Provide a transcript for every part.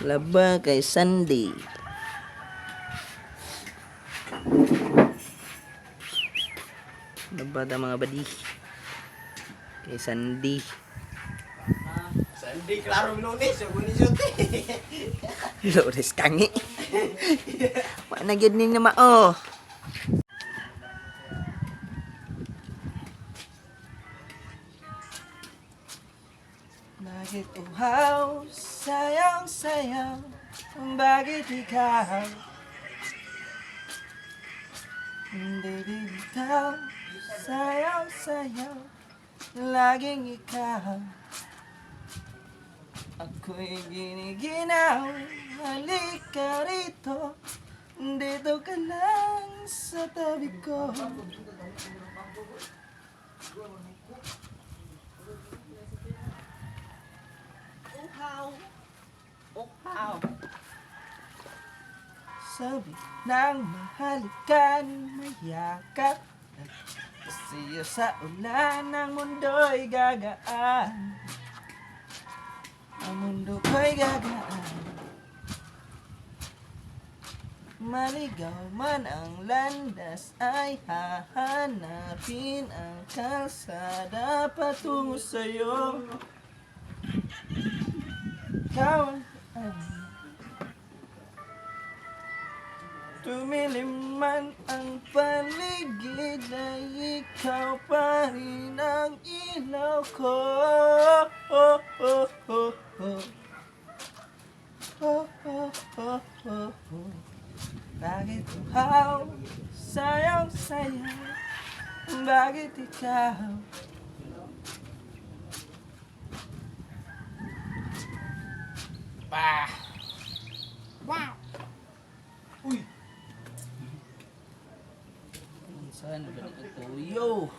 Laba kay Sunday. Laba ta, mga badi. Kay Sunday. Sunday, klaro Lunes, ako ni Sote. Lores kangi. Wa na gyud ni na mao. Bakit uhaw, sayaw, sayaw, bakit ikaw? Hindi bitaw, sayaw, sayaw, laging ikaw. Ako'y giniginaw, halika rito, dito ka lang sa tabi ko. Uhaw. Uhaw. Sabi ng mahalikan, mayakap. Siyo sa ulan, ang mundo'y gagaan. Ang mundo ko'y gagaan. Maligaw man ang landas ay hahanapin ang kalsada patungo sa'yo. Ikaw ang tumilim man ang paligid ay ikaw pa rin ang ilaw ko. Oh, oh, oh, oh. Oh, oh, oh, oh, oh. Bakit uhaw, sayaw, sayaw, bakit ikaw? Bah. Wow. Uy. Saan ba ito? Yo!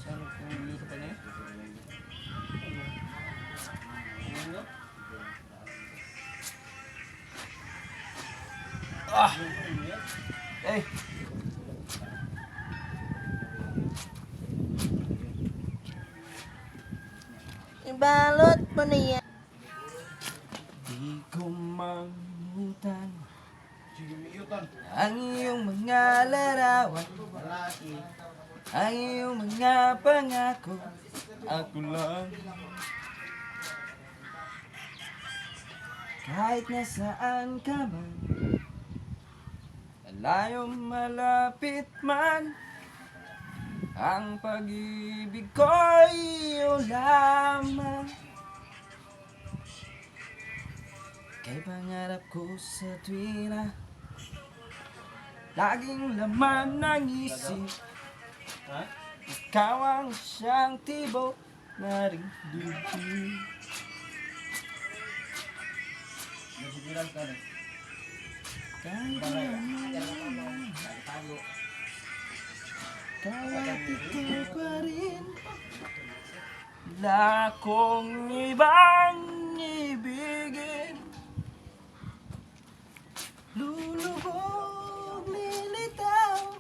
Saan ang pa niya? Ah! Eh! Ibalot mo na yan. Di ko mangutan ang iyong mga larawan, ang iyong mga pangako. Ako lang. Kahit nasaan ka man, malayo, malapit man, ang pag-ibig ko'y iyo lamang. Kay pangarap ko sa tuwina, laging laman ng isip. Ikaw ang siyang tibok na ring dibdib. Kahit Kahit ikaw pa rin, wala akong ibang ibigin. Lulubog, lilitaw,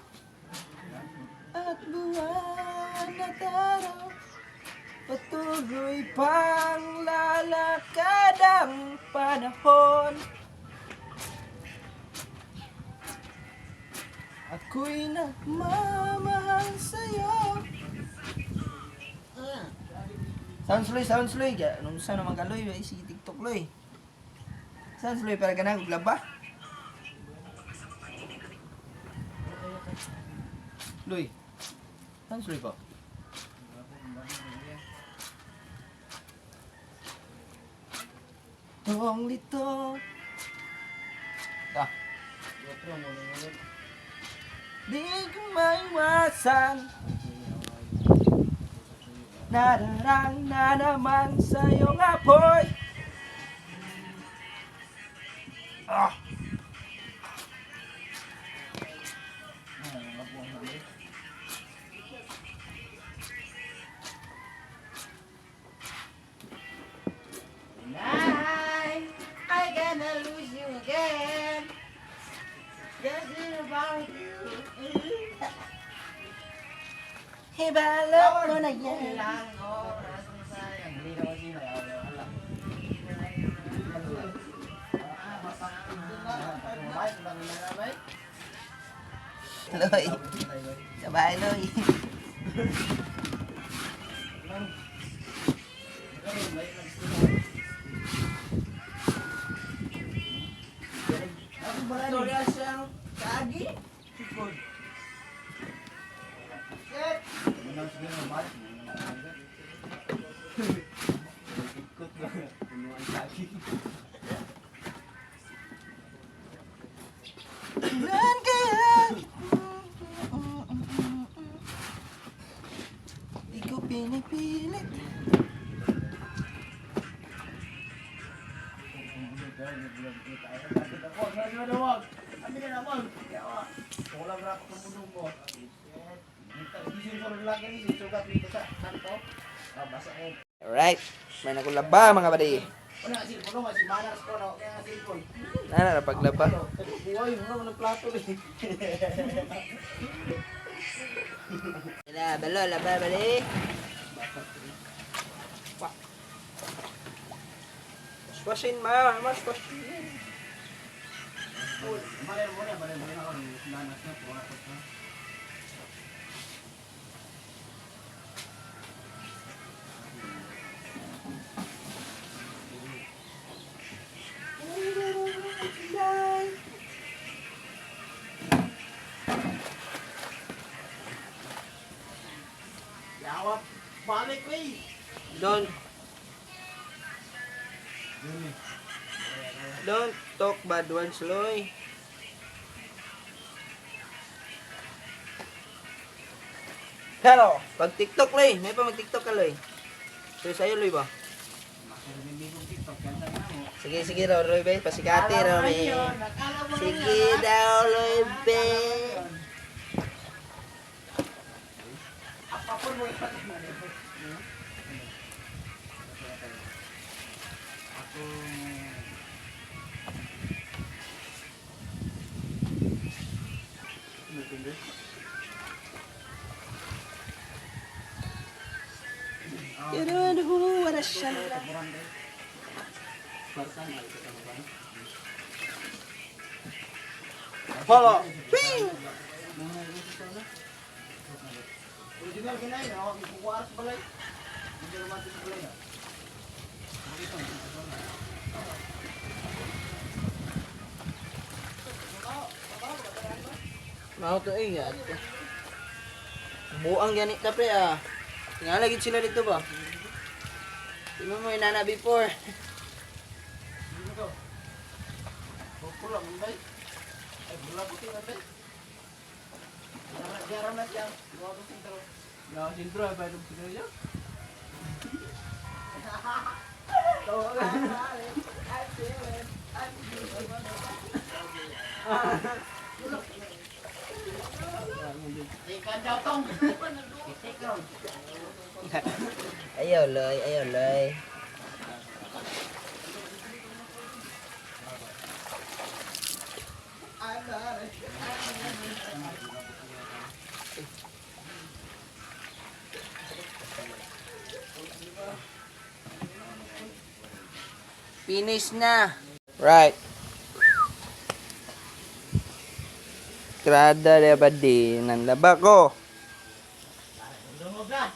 at buwan at araw, patuloy pang lalakad ang panahon. Ako'y nagmamahal sa'yo. Sounds loy, sounds loy. Kaya, nung saan naman ka loy, ay si TikTok loy. Sounds loy, para ka na, ba? Loy, sounds loy po. Tong lito. Ah. Di ko maiwasan, nararang na naman sa iyong apoy. Ah! Hibalot mo na yan. Ilang oras na sayang. Hindi naman sila. Wala. Loy. Sa bahay, Loy. Storya siyang kaagi. Sikod. Set! Nan kaya? Di ko pinipilit. Alright, may nakulaba, mga buddy. Nana na paglaba. Laba lo, laba bali. Squashin ma, ma squashin. Yawa, balik eh. Don't talk bad words, Loy. Pero, pag TikTok, Loy. May pa mag-TikTok ka, Loy. So, sa'yo, Loy ba? Sige, sige raw, Loy, be. Pasikati raw, be. Sige daw, Loy, be. You don't know who what a shot. Follow. Bing! Original ka na yun, ako kukuha sa balay. Hindi naman sa balay. Mao to eh yan. Buang gani ta, pre, ah. Tingala gid sila dito ba? Tingnan mo inana before. Pula man bay. Ay pula puti man bay. Garam na siya. Gawa ko sintro. Ya, sintro ba itong sigarilyo? Ikan daw tong. Ayaw, Loy. Ayaw, Loy. Finish na. Right. Trada de ba di nanlaba ko. Dungog na.